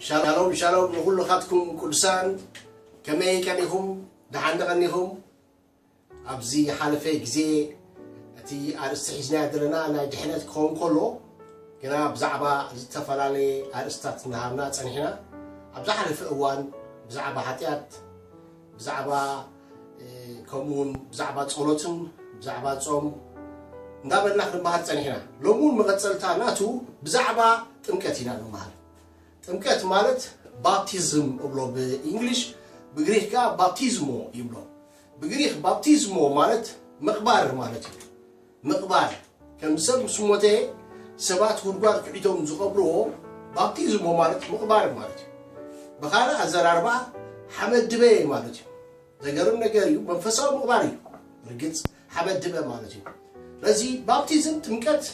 ሻሎም ሻሎም ንኹልኻትኩም ቅዱሳን፣ ከመይ ቀኒኹም? ደሓን ደቐኒኹም? ኣብዚ ሓለፈ ግዜ እቲ ኣርእስቲ ሒዝናዮ ዘለና ናይ ድሕነት ክኸውን ከሎ፣ ግና ብዛዕባ ዝተፈላለየ ኣርእስታት እናሃብና ጸኒሕና። ኣብ ዝሓለፈ እዋን ብዛዕባ ሓጢኣት፣ ብዛዕባ ከምኡ እውን ብዛዕባ ጸሎትን ብዛዕባ ጾም እንዳበልና ክንመሃር ጸኒሕና። ሎሚ እውን መቐጸልታ ናቱ ብዛዕባ ጥምቀት ኢና ንመሃር። ጥምቀት ማለት ባፕቲዝም እብሎ ብእንግሊሽ፣ ብግሪክ ከዓ ባፕቲዝሞ ይብሎ። ብግሪክ ባፕቲዝሞ ማለት ምቕባር ማለት እዩ። ምቕባር ከም ሰብ ምስ ሞተ ሰባት ጉድጓድ ክዒቶም ዝቐብርዎ፣ ባፕቲዝሞ ማለት ምቕባር ማለት እዩ። ብኻልእ ኣዘራርባ ሓመድ ድበ ማለት እዩ። ዘገርም ነገር እዩ። መንፈሳዊ ምቕባር እዩ። ርግጽ ሓመድ ድበ ማለት እዩ። ስለዚ ባፕቲዝም ጥምቀት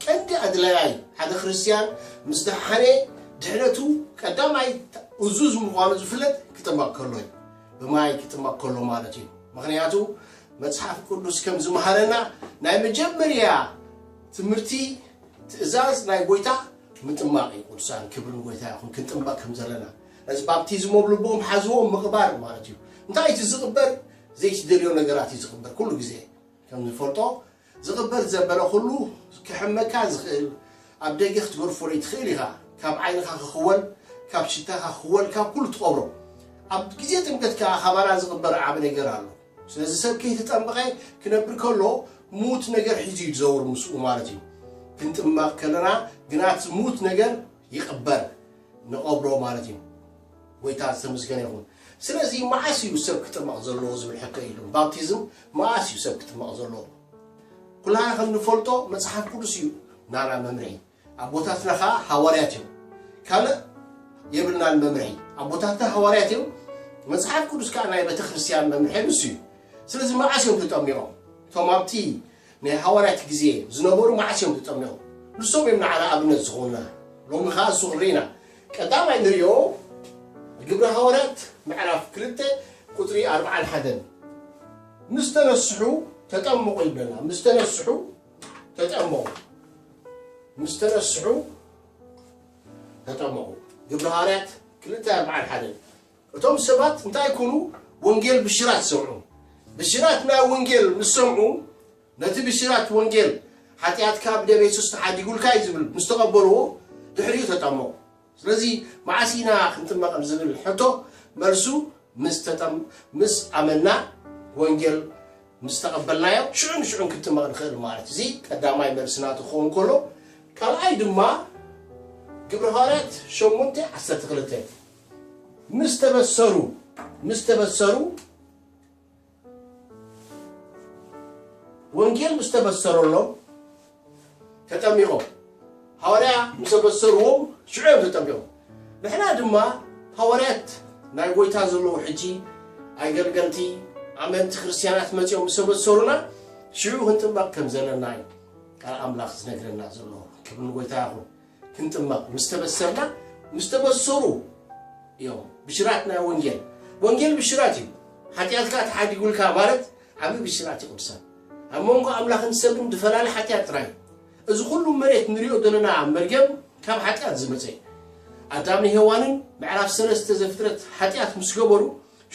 ቀንዲ ኣድላያይ ሓደ ክርስትያን ምስ ደሓነ ድሕነቱ ቀዳማይ እዙዝ ምዃኑ ዝፍለጥ ክጥመቕ ከሎ እዩ። ብማይ ክጥመቕ ከሎ ማለት እዩ። ምኽንያቱ መጽሓፍ ቅዱስ ከም ዝመሃረና ናይ መጀመርያ ትምህርቲ ትእዛዝ ናይ ጎይታ ምጥማቕ እዩ። ቅዱሳን ክብሪ ንጎይታ ይኹን። ክንጥመቕ ከም ዘለና ነዚ ባፕቲዝሞ ብልቦም ሓዝዎም ምቕባር ማለት እዩ። እንታይ እቲ ዝቕበር? ዘይትደልዮ ነገራት እዩ ዝቕበር። ኩሉ ግዜ ከም ዝፈልጦ ዝቕበር ዘበለ ኩሉ ክሕመካ ዝኽእል ኣብ ደገ ክትገድፎ ዘይትኽእል ኢኻ። ካብ ዓይንኻ ክኽወል፣ ካብ ሽታኻ ክኽወል፣ ካብ ኩሉ ትቐብሮ። ኣብ ግዜ ጥምቀት ከዓ ካባና ዝቕበር ዓቢ ነገር ኣሎ። ስለዚ ሰብ ከይተጠምቐ ክነብር ከሎ ምዉት ነገር ሒዙ እዩ ዝዘውር ምስኡ ማለት እዩ። ክንጥመቕ ከለና ግና እቲ ምዉት ነገር ይቕበር፣ ንቐብሮ ማለት እዩ። ጎይታ ዝተመስገነ ይኹን። ስለዚ መዓስ እዩ ሰብ ክጥመቕ ዘለዎ ዝብል ሕቶ እዩ። ባፕቲዝም መዓስ እዩ ሰብ ክጥመቕ ዘለዎ? ኩላና ከም ንፈልጦ መጽሓፍ ቅዱስ እዩ ናና መምርሒ። ኣቦታትና ኸዓ ሃዋርያት እዮም። ካልእ የብልናን መምርሒ። ኣቦታትና ሃዋርያት እዮም። መጽሓፍ ቅዱስ ከዓ ናይ ቤተ ክርስቲያን መምርሒ ንሱ እዩ። ስለዚ መዓስ እዮም ተጠሚቖም? እቶም ኣብቲ ናይ ሃዋርያት ግዜ ዝነበሩ መዓስ እዮም ተጠሚቖም? ንሶም እዮም ንዓና ኣብነት ዝኾኑና። ሎሚ ኸዓ እሱ ክንርኢ ኢና። ቀዳማይ ንሪኦ ግብሪ ሃዋርያት ምዕራፍ ክልተ ቁፅሪ ኣርብዓን ሓደን። ምስ ተነስሑ ተጠምቑ ይብለና። ምስ ተነስሑ ተጠምቑ። ምስ ተነስሑ ተጠምቑ። ግብሪ ሃዋርያት ክልተ ኣርብዓን ሓደን። እቶም ሰባት እንታይ ይኩኑ? ወንጌል ብሽራት ሰምዑ። ብሽራት ናይ ወንጌል ምስ ሰምዑ፣ ነቲ ብሽራት ወንጌል ሓጢኣትካ ብደም የሱስ ተሓዲጉልካ እዩ ዝብል ምስ ተቐበልዎ፣ ድሕሪኡ ተጠመቑ። ስለዚ መዓስ ኢና ክንጥመቕ ዝብል ሕቶ፣ መልሱ ምስ ተጠም-፣ ምስ ኣመና፣ ወንጌል ምስ ተቐበልናዮ፣ ሽዑ ንሽዑ ክንጥመቕ ንኽእል ማለት። እዚ ቀዳማይ መልሲ ናቱ ክኸውን ከሎ፣ ካልኣይ ድማ ግብረ ሃዋርያት ሸሞንተ ዓሰርተ ክልተ፣ ምስ ተበሰሩ፣ ምስ ተበሰሩ፣ ወንጌል ምስ ተበሰረሎም ተጠሚቖም። ሃዋርያ ምስ ኣበሰርዎም ሽዑ እዮም ተጠሚቖም። ንሕና ድማ ሃዋርያት ናይ ጎይታ ዘለዉ ሕጂ ኣገልገልቲ ኣመንቲ ክርስትያናት መጺኦም ምስ ኣበሰሩና ሽዑ ክንጥመቕ ከም ዘለና እዩ ቃል ኣምላኽ ዝነግረና ዘሎ። ክብሪ ንጎይታ ይኹን። ክንጥመቕ ምስ ተበሰርና፣ ምስ ተበሰሩ እዮም ብሽራት ናይ ወንጌል። ወንጌል ብሽራት እዩ። ሓጢኣትካ ተሓዲጉልካ ማለት ዓብዪ ብሽራት እዩ ቅዱሳን። ኣብ መንጎ ኣምላኽን ሰብን ዝፈላለ ሓጢኣት ጥራይ እዩ። እዚ ኩሉ መሬት ንሪኦ ዘለና መርገም ካብ ሓጢኣት ዝመጸ እዩ። ኣዳምን ሄዋንን ምዕራፍ ሰለስተ ዘፍጥረት ሓጢኣት ምስ ገበሩ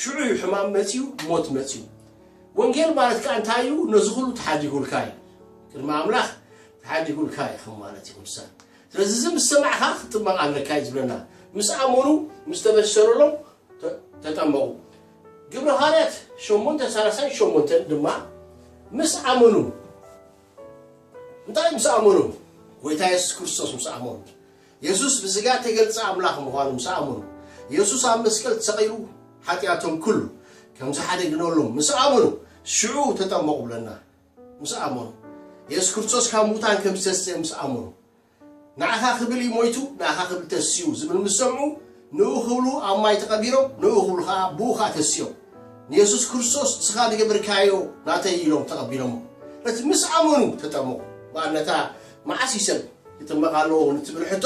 ሽዑ እዩ ሕማም መጺኡ፣ ሞት መጺኡ። ወንጌል ማለት ከኣ እንታይ እዩ? ነዚ ኩሉ ተሓዲጉልካ እዩ። ቅድሚ ኣምላኽ ተሓዲጉልካ እዩ ከም ማለት እዩ ቅዱሳን። ስለዚ እዚ ምስ ሰማዕካ ክትጥመቕ ኣለካ እዩ ዝብለና። ምስ ኣመኑ፣ ምስ ተበሰረሎም ተ-፣ ተጠመቑ። ግብረ ሃዋርያት ሸሞንተ ሰላሳን ሸሞንተን ድማ ምስ ኣመኑ፣ እንታይ ምስ ኣመኑ? ጎይታ የሱስ ክርስቶስ ምስ ኣመኑ። የሱስ ብስጋ ተገልጸ ኣምላኽ ምዃኑ ምስ ኣመኑ። የሱስ ኣብ መስቀል ተሰቒሉ ሓጢኣቶም ኩሉ ከም ዝሓደግነሎም ምስ ኣመኑ፣ ሽዑ ተጠመቑ ብለና። ምስ ኣመኑ። የሱስ ክርስቶስ ካብ ሙታን ከም ዝተስአ ምስ ኣመኑ። ንዓኻ ክብል እዩ ሞይቱ፣ ንዓኻ ክብል ተስኡ ዝብል ምስ ሰምዑ፣ ንኡ ክብሉ ኣብ ማይ ተቐቢሮም፣ ንኡ ክብሉ ኸዓ ብኡ ኸዓ ተስኦም። ንየሱስ ክርስቶስ ንስኻ ዝገበርካዮ ናተይ ኢሎም ተቐቢሎሞ። ነቲ ምስ ኣመኑ ተጠመቑ። እምበኣር ነታ መዓስ እዩ ሰብ ክጥመቕ ኣለዎ ንትብል ሕቶ፣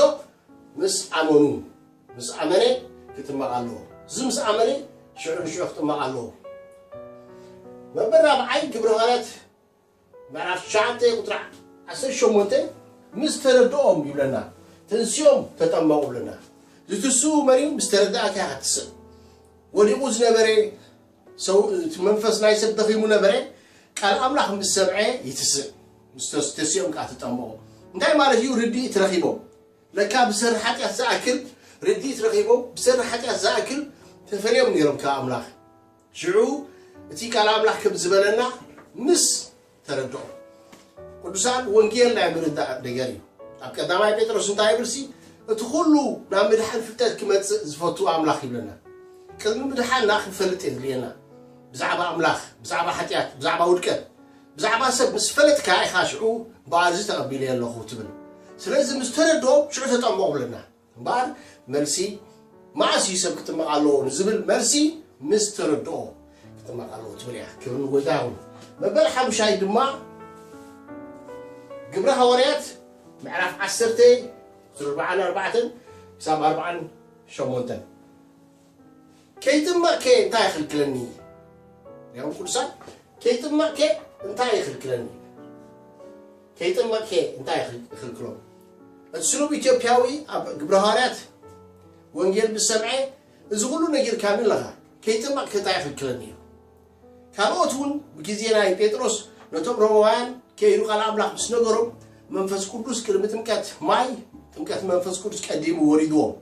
ምስ ኣመኑ፣ ምስ ኣመነ ክጥመቕ ኣለዎ። እዚ ምስ ኣመነ ሽዑ ንሽዑ ክጥመቕ ኣለዎ። መበል ራብዓይ ግብረ ሃዋርያት ምዕራፍ ትሽዓተ ቁፅሪ ዓሰርተ ሸሞንተ ምስ ተረድኦም ይብለና፣ ተንሲኦም ተጠመቑ ይብለና። ዝትስኡ መን እዩ? ምስ ተረዳእካ ኢኻ ትስእ። ወዲቑ ዝነበረ ሰው፣ እቲ መንፈስ ናይ ሰብ ደኺሙ ነበረ። ቃል ኣምላኽ ምስ ሰምዐ ይትስእ። ምስ ተስ-፣ ተሲኦም ከዓ ተጠምቑ። እንታይ ማለት እዩ? ርድኢት ረኺቦም። ለካ ብሰሪ ሓጢኣት ዝኣክል ርድኢት ረኺቦም፣ ብሰሪ ሓጢኣት ዝኣክል ተፈልዮም ነይሮም ካብ ኣምላኽ። ሽዑ እቲ ቃል ኣምላኽ ከም ዝበለና ምስ ተረድኦ። ቅዱሳን፣ ወንጌል ናይ ምርዳእ ነገር እዩ። ኣብ ቀዳማይ ጴጥሮስ እንታይ ይብልሲ? እቲ ኩሉ ናብ ምድሓን ፍልጠት ክመጽእ ዝፈቱ ኣምላኽ ይብለና። ቅድሚ ምድሓንና ክንፈልጥ የድልየና። ብዛዕባ ኣምላኽ፣ ብዛዕባ ሓጢኣት፣ ብዛዕባ ውድቀት፣ ብዛዕባ ሰብ ምስ ፈለጥካ ኢኻ ሽዑ በኣዚ ተቐቢለ ኣለኹ ትብል። ስለዚ ምስ ተረድኦ ሽዑ ተጠምቑ ብለና። እምበኣር መልሲ መዓስ እዩ ሰብ ክጥመቕ ኣለዎ ንዝብል መልሲ ምስ ተረድኦ ክጥመቕ ኣለዎ ትብል እያ። ክብሪ ንጎይታ ይኹን። መበል ሓሙሻይ ድማ ግብሪ ሃዋርያት ምዕራፍ ዓሰርተ፣ ቁፅሪ ኣርባዓን ኣርባዕተን ክሳብ ኣርባዓን ሸሞንተን። ከይጥመቕከ እንታይ ይኽልክለኒ? ያው ቅዱሳን፣ ከይጥመቕከ እንታይ ይኽልክለኒ? ከይጥመቕከ እንታይ ይኽል-፣ ይኽልክሎ? እቲ ስሉብ ኢትዮጵያዊ ኣብ ግብረ ሃዋርያት ወንጌል ምስ ሰምዐ፣ እዚ ኩሉ ነጊርካኒ ኣለኻ፣ ከይጥመቕከ እንታይ ይኽልክለኒ እዩ? ካልኦት እውን ብግዜ ናይ ጴጥሮስ ነቶም ሮማውያን ከይዱ ቃል ኣምላኽ ምስ ነገሮም፣ መንፈስ ቅዱስ ቅድሚ ጥምቀት ማይ፣ ጥምቀት መንፈስ ቅዱስ ቀዲሙ ወሪድዎም።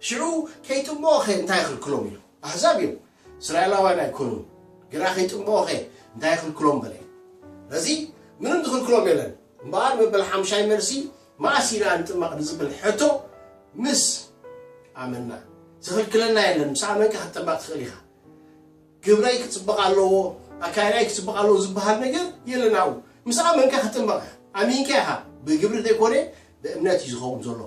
ሽዑ ከይጥምቑኸ እንታይ ይኽልክሎም ኢሉ። ኣህዛብ እዮም፣ እስራኤላውያን ኣይኮኑን። ግና ከይጥምቑኸ እንታይ ይኽልክሎም በለ። ነዚ ምንም ዝኽልክሎም የለን። እምበኣር መበል ሓሙሻይ መልሲ፣ መኣስ ኢና ንጥመቕ ንዝብል ሕቶ ምስ ኣመንና። ዝኽልክለና የለን፣ ምስ ኣመንካ ክትጥመቕ ትኽእል ኢኻ። ግብረይ ክጽበቕ ኣለዎ፣ ኣካይዳይ ክጽበቕ ኣለዎ ዝበሃል ነገር የለን። ኣብኡ ምስ ኣመንካ ክትጥመቕ ኢኻ። ኣሚንካ ኢኻ። ብግብሪ ዘይኮነ ብእምነት እዩ ዝኸውን ዘሎ።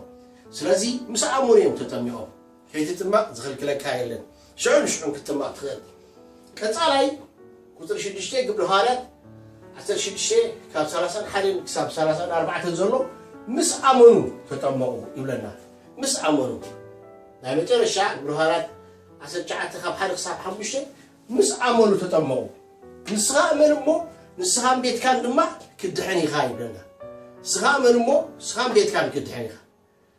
ስለዚ ምስ ኣመኑ እዮም ተጠሚቖም። ከይትጥመቕ ዝኽልክለካ የለን። ሽዑን ሽዑን ክትጥመቕ ትኽእል። ቀጻላይ ቁጽሪ ሽዱሽተ፣ ግብሪ ሃዋርያት ዓሰርተ ሽዱሽተ ካብ ሰላሳን ሓደን ክሳብ ሰላሳን ኣርባዕተን ዘሎ ምስ ኣመኑ ተጠመቑ ይብለና። ምስ ኣመኑ። ናይ መጨረሻ ግብሪ ሃዋርያት ዓሰርተ ትሽዓተ ካብ ሓደ ክሳብ ሓሙሽተ ምስ ኣመኑ ተጠመቑ። ንስኻ እመን እሞ ንስኻን ቤትካን ድማ ክትድሕን ኢኻ ይብለና። ንስኻ እመን እሞ ንስኻን ቤትካን ክትድሕን ኢኻ።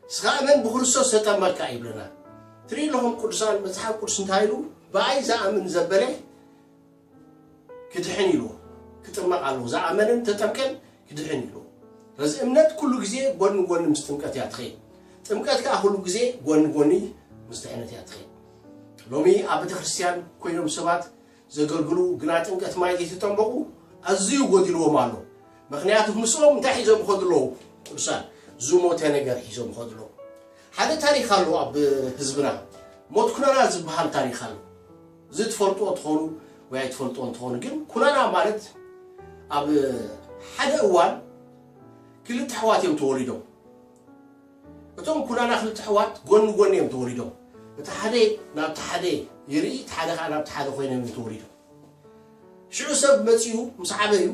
ንስኻ እመን ብክርስቶስ ተጠመቅካ ይብለና። ትርኢ ኣለኹም ቅዱሳን፣ መጽሓፍ ቅዱስ እንታይ ኢሉ? ብኣይ ዝኣምን ዘበለ ክድሕን ኢሉ ክጥመቕ ኣለዎ። ዝኣመነን ተጠምቀን ክድሕን ኢሉ። ስለዚ እምነት ኩሉ ግዜ ጎኒ ጎኒ ምስ ጥምቀት እያ ትኸይድ። ጥምቀት ከኣ ኩሉ ግዜ ጎኒ ጎኒ ምስ ድሕነት እያ ትኸይድ። ሎሚ ኣብ ቤተ ክርስቲያን ኮይኖም ሰባት ዘገልግሉ ግና ጥምቀት ማይ ዘይተጠምበቑ ኣዝዩ ጎዲልዎም ኣሎ። ምኽንያቱ ምስኦም እንታይ ሒዞም ይኸዱ ኣለዉ? ቅዱሳን ዝሞተ ነገር ሒዞም ይኸዱ ኣለዉ። ሓደ ታሪኽ ኣሎ ኣብ ህዝብና፣ ሞት ኩናና ዝበሃል ታሪኽ ኣሎ። እዚ ትፈልጥዎ ትኾኑ ወይ ኣይትፈልጥዎ እንትኾኑ፣ ግን ኩናና ማለት ኣብ ሓደ እዋን ክልተ ኣሕዋት እዮም ተወሊዶም። እቶም ኩናና ክልተ ኣሕዋት ጎኒ ጎኒ እዮም ተወሊዶም። እቲ ሓደ ናብቲ ሓደ ይርኢ፣ እቲ ሓደ ከዓ ናብቲ ሓደ ኮይኖም እዮም ተወሊዶም። ሽዑ ሰብ መፂኡ ምስ ዓበዩ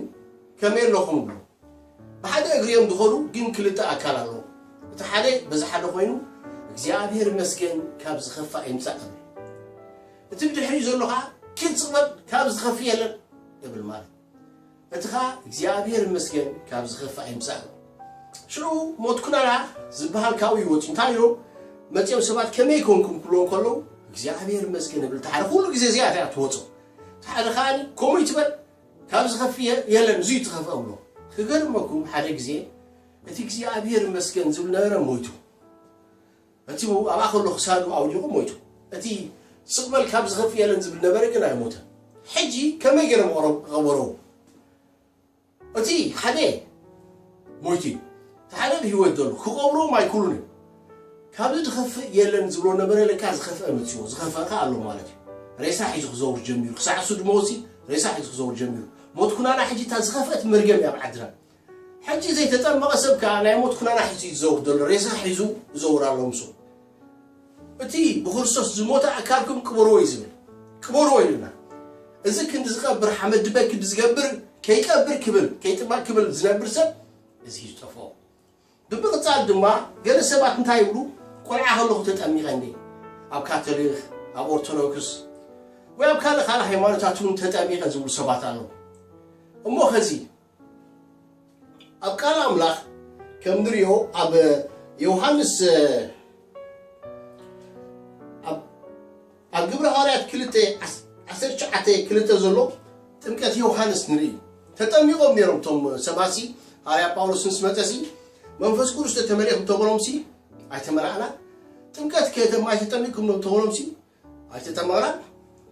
ከመይ ኣለኹም ብሎ። ብሓደ እግሪ እዮም ዝኸዱ፣ ግን ክልተ ኣካል ኣለዎ። እቲ ሓደ በዚ ሓደ ኮይኑ እግዚኣብሔር ይመስገን ካብ ዝኸፋእ ይምፃእ እብል። እቲ ብድሕሪኡ ዘሎ ከዓ ኪድ ስቕ በል ካብ ዝኸፍእ የለን እብል ማለት። እቲ ኸዓ እግዚኣብሔር ይመስገን ካብ ዝኸፍእ ይምፃእ እብል። ሽዑ ሞት ኩናና ዝበሃል ካብኡ ይወፅኡ። እንታይ ኢሎም መፂኦም ሰባት ከመይ ኮንኩም ክብልዎም ከለዉ እግዚኣብሔር ይመስገን እብል። እቲ ሓደ ኩሉ ግዜ እዚኣ እያ ትወፅኦ። እቲ ሓደ ከዓ ከምኡ ይትበል ካብ ዝኸፍእ የ-፣ የለን፣ እዙይ ትኸፍአ ብሎ። ክገርመኩም ሓደ ግዜ እቲ እግዚኣብሔር ይመስገን ዝብል ነበረ ሞይቱ። እቲ ኣብኣ ከሎ ክሳዱ ኣውዲቑ ሞይቱ። እቲ ስቕ በል ካብ ዝኸፍእ የለን ዝብል ነበረ ግን ኣይሞተን። ሕጂ ከመይ ገይሮም ቀረ-፣ ቀበረዎ? እቲ ሓደ ሞይቱ እዩ። እቲ ሓደ ብህይወት ዘሎ። ክቐብርዎም ኣይክእሉን እዮም። ካብዚ ዝኸፍእ የለን ዝብሎ ነበረ፣ ለካ ዝኸፍአ መፅዎ። ዝኸፍአ ከ ኣሎ ማለት እዩ። ሬሳ ሒዙ ክዘውር ጀሚሩ። ክሳዕ እሱ ድመወሲ ሬሳ ሒዙ ክዘውር ጀሚሩ። ሞት ኩናና ሕጂ እታ ዝኸፍአት መርገም እያ ኣብ ዓድና። ሕጂ ዘይተጠመቐ ሰብ ከኣ ናይ ሞት ኩናና ሒዙ እዩ ዝዘውር ዘሎ። ሬሳ ሒዙ ይዘውር ኣሎ ምስኡ። እቲ ብክርስቶስ ዝሞተ ኣካልኩም ቅበርዎ እዩ ዝብል። ቅበርዎ ኢሉና። እዚ ክንዲ ዝቐብር ሓመድ ድበ ክንዲ ዝገብር ከይቀብር ክብል፣ ከይጥመቕ ክብል ዝነብር ሰብ እዚ እዩ ዝጠፍኦ። ብምቕጻል ድማ ገለ ሰባት እንታይ ይብሉ? ቆልዓ ከለኹ ተጠሚቐ እንዴ? ኣብ ካቶሊክ፣ ኣብ ኦርቶዶክስ ወይ ኣብ ካልእ ካልእ ሃይማኖታት እውን ተጠሚቐ ዝብሉ ሰባት ኣለዉ። እሞ ኸዚ ኣብ ቃል ኣምላኽ ከም ንሪኦ ኣብ ዮሃንስ ኣብ ግብረ ሃዋርያት ክልተ ዓሰርተ ትሽዓተ ክልተ ዘሎ ጥምቀት ዮሃንስ ንርኢ። ተጠሚቖም ነይሮም እቶም ሰባሲ። ሃዋርያ ጳውሎስ ምስ መጸሲ መንፈስ ቅዱስ ተተመሊእኩም ተበሎምሲ ኣይተመላእና። ጥምቀት ከ ማይ ተጠሚቅኩም ነው ተበሎምሲ ኣይተጠመቕናን።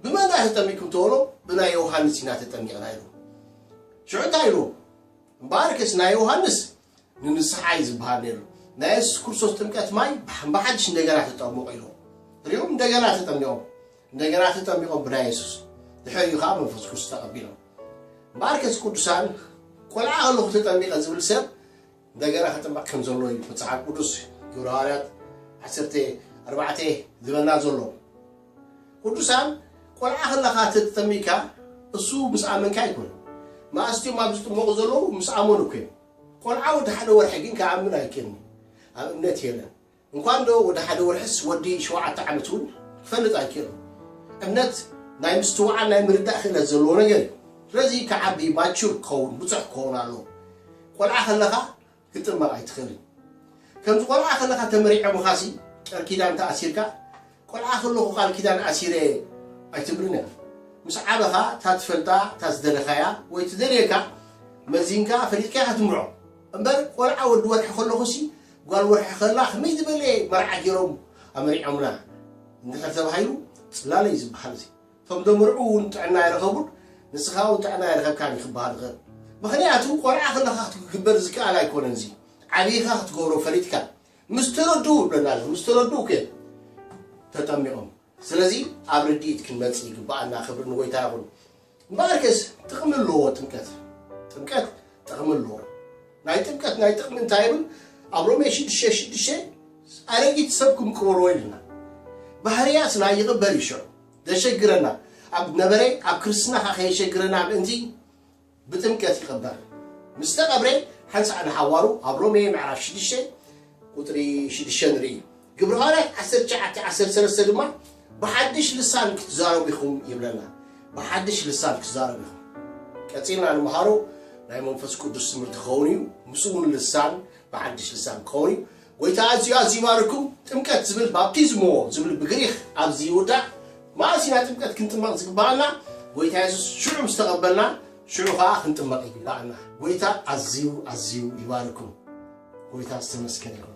ብመን ዳ ተጠሚቅኩም ተበሎ? ብናይ ዮሃንስ ኢና ተጠሚቕና ኢሉ። ሽዑ እንታይ ኢሉ? እምበኣርከስ ናይ ዮሃንስ ንንስሓ እዩ ዝበሃል ነይሩ። ናይ የሱስ ክርስቶስ ጥምቀት ማይ ብሓ- ብሓድሽ እንደገና ተጠምቑ ኢሉ። ሪኦም እንደገና ተጠሚቖም። እንደገና ተጠሚቖም ብናይ የሱስ። ድሕሪኡ ከዓ መንፈስ ቅዱስ ተቐቢሎም። እምበኣርከስ ቅዱሳን ቆልዓ ከለኹ ተጠሚቐ ዝብል ሰብ እንደገና ክጥመቕ ከም ዘሎ እዩ መጽሓፍ ቅዱስ ግብረ ሃዋርያት ዓሰርተ ኣርባዕተ ዝበና ዘሎ። ቅዱሳን ቆልዓ ከለኻ ተጠሚካ እሱ ምስ ኣመንካ ኣይኮን። መኣስቲዮም ኣብ ዝጥመቑ ዘለዉ ምስ ኣመኑ እኮ እዮም። ቆልዓ ወዲ ሓደ ወርሒ ግን ክኣምን ኣይክእልን። ኣብ እምነት የለን። እንኳን ዶ ወዲ ሓደ ወርሕስ ወዲ ሸውዓተ ዓመት እውን ክፈልጥ ኣይክእልን። እምነት ናይ ምስትውዓል ናይ ምርዳእ ክእለት ዘለዎ ነገር እዩ። ስለዚ ክዓቢ ማቹር ክኸውን ብዙሕ ክኸውን ኣለዎ። ቆልዓ ከለኻ ክትጥመቕ ኣይትኽእልን። ከምዚ ቆልዓ ከለኻ ተመሪዖምኻሲ ቃል ኪዳን ተኣሲርካ ቆልዓ ከለኹ ቃል ኪዳን ኣሲረ ኣይትብልን ኢኻ። ምስ ዓበኻ እታ ትፈልጣ እታ ዝደለኻያ ወይ ትደልየካ መዚንካ ፈሊጥካ ኢኻ ትምርዖ። እምበር ቆልዓ ወዲ ወርሒ ከለኹሲ ጓል ወርሒ ከላ ከመይ ዝበለ መርዓ ገይሮም ኣመሪዖምና እንድሕር ተባሂሉ ጽላለ እዩ ዝበሃል። እዚ እቶም ደመርዑ እውን ጥዕና ኣይረኸቡን፣ ንስኻ እውን ጥዕና ኣይረኸብካን እዩ ክበሃል ይኽእል። ምኽንያቱ ቆልዓ ከለኻ ክትግበር ዝከኣል ኣይኮነን። እዚ ዓብኻ ክትገብሮ ፈሊጥካ ምስ ተረድኡ ይብለና ኣሎ። ምስ ተረድኡ ከ ተጠሚቖም። ስለዚ ኣብ ርድኢት ክንመጽእ ይግበኣና። ክብሪ ንጎይታ ይኹን። እምበኣርከስ ጥቕሚ ኣለዎ ጥምቀት። ጥምቀት ጥቕሚ ኣለዎ። ናይ ጥምቀት ናይ ጥቕሚ እንታይ ይብል? ኣብ ሮሜ ሽዱሽተ ሽዱሽተ ኣረጊት ሰብኩም ቅበርዎ ኢልና። ባህርያትና ይቕበር እዩ ሽዑ። ዘሸግረና ኣብ ነበረ ኣብ ክርስትና ከ ከየሸግረና ምእንቲ ብጥምቀት ይቐበር። ምስ ተቐብረ ሓንሳእ ንሓዋሩ ኣብ ሮሜ ምዕራፍ ሽዱሽተ ቁጽሪ ሽዱሽተ ንርኢ። ግብረ ሃዋርያት ዓሰርተ ትሽዓተ ዓሰርተ ሰለስተ ድማ ብሓድሽ ልሳን ክትዛረቡ ኢኹም ይብለና። ብሓድሽ ልሳን ክትዛረቡ ኢኹም። ቀጺልና ንምሃሮ ናይ መንፈስ ቅዱስ ትምህርቲ ክኸውን እዩ። ምስኡ እውን ልሳን ብሓድሽ ልሳን ክኸውን እዩ። ጎይታ ኣዝዩ ኣዝዩ ይባርኩም። ጥምቀት ዝብል ባፕቲዝሞ ዝብል ብግሪኽ ኣብዚ ይውዳእ። መኣስ ኢና ጥምቀት ክንጥመቕ ዝግባኣና? ጎይታ የሱስ ሽዑ ምስ ተቐበልና ሽዑ ኸዓ ክንጥመቕ ይግባኣና። ጎይታ ኣዝዩ ኣዝዩ ይባርኩም። ጎይታ ዝተመስገነ ይኹን።